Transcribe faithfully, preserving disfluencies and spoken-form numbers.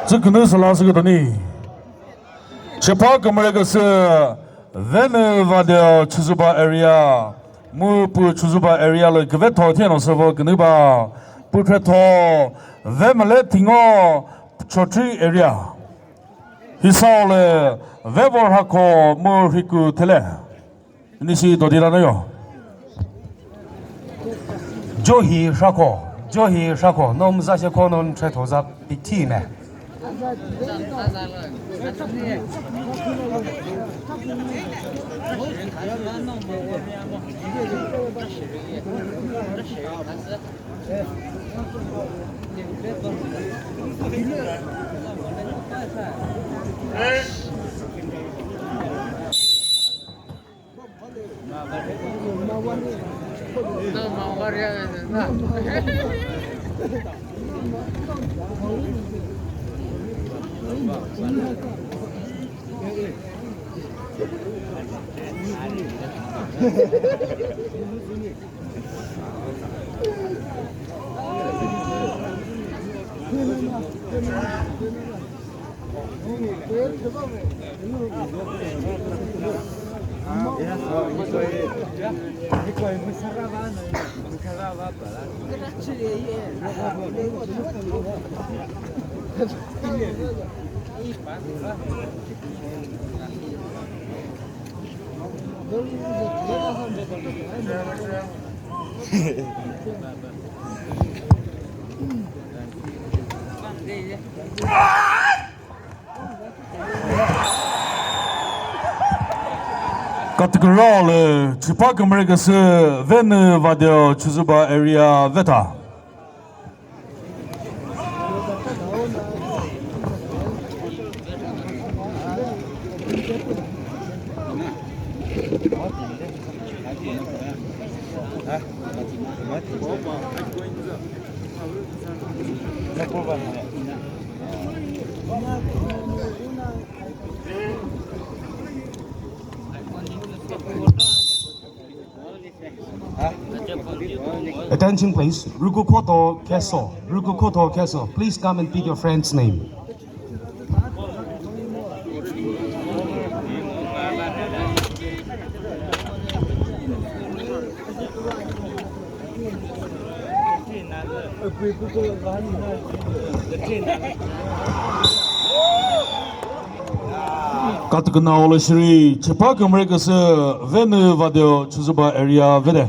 Tsükünü sala sükütoni. Chepa kümre küsü Venü Vadeo Chozuba area. Mu pu Chozuba area lü küvetho thieno süvo künüba. Pu kretho Vemele Thingo Chokri area. Hisao lü Vevo Rhakho mu Rhiku Thele. Nisi dodi la no yo. Johi Rhakho, Johi Rhakho, nom za she kho non tre tho za pithi me. Category lü chipha kümre küsü Venü Vadeo Chozuba area veta. Attention, please. Rukukoto Keso. Rukukoto Keso. Please come and pick your friend's name. Katukuna Olashiri, chipha kümre küsü Venü Vadeo Chozuba area vede.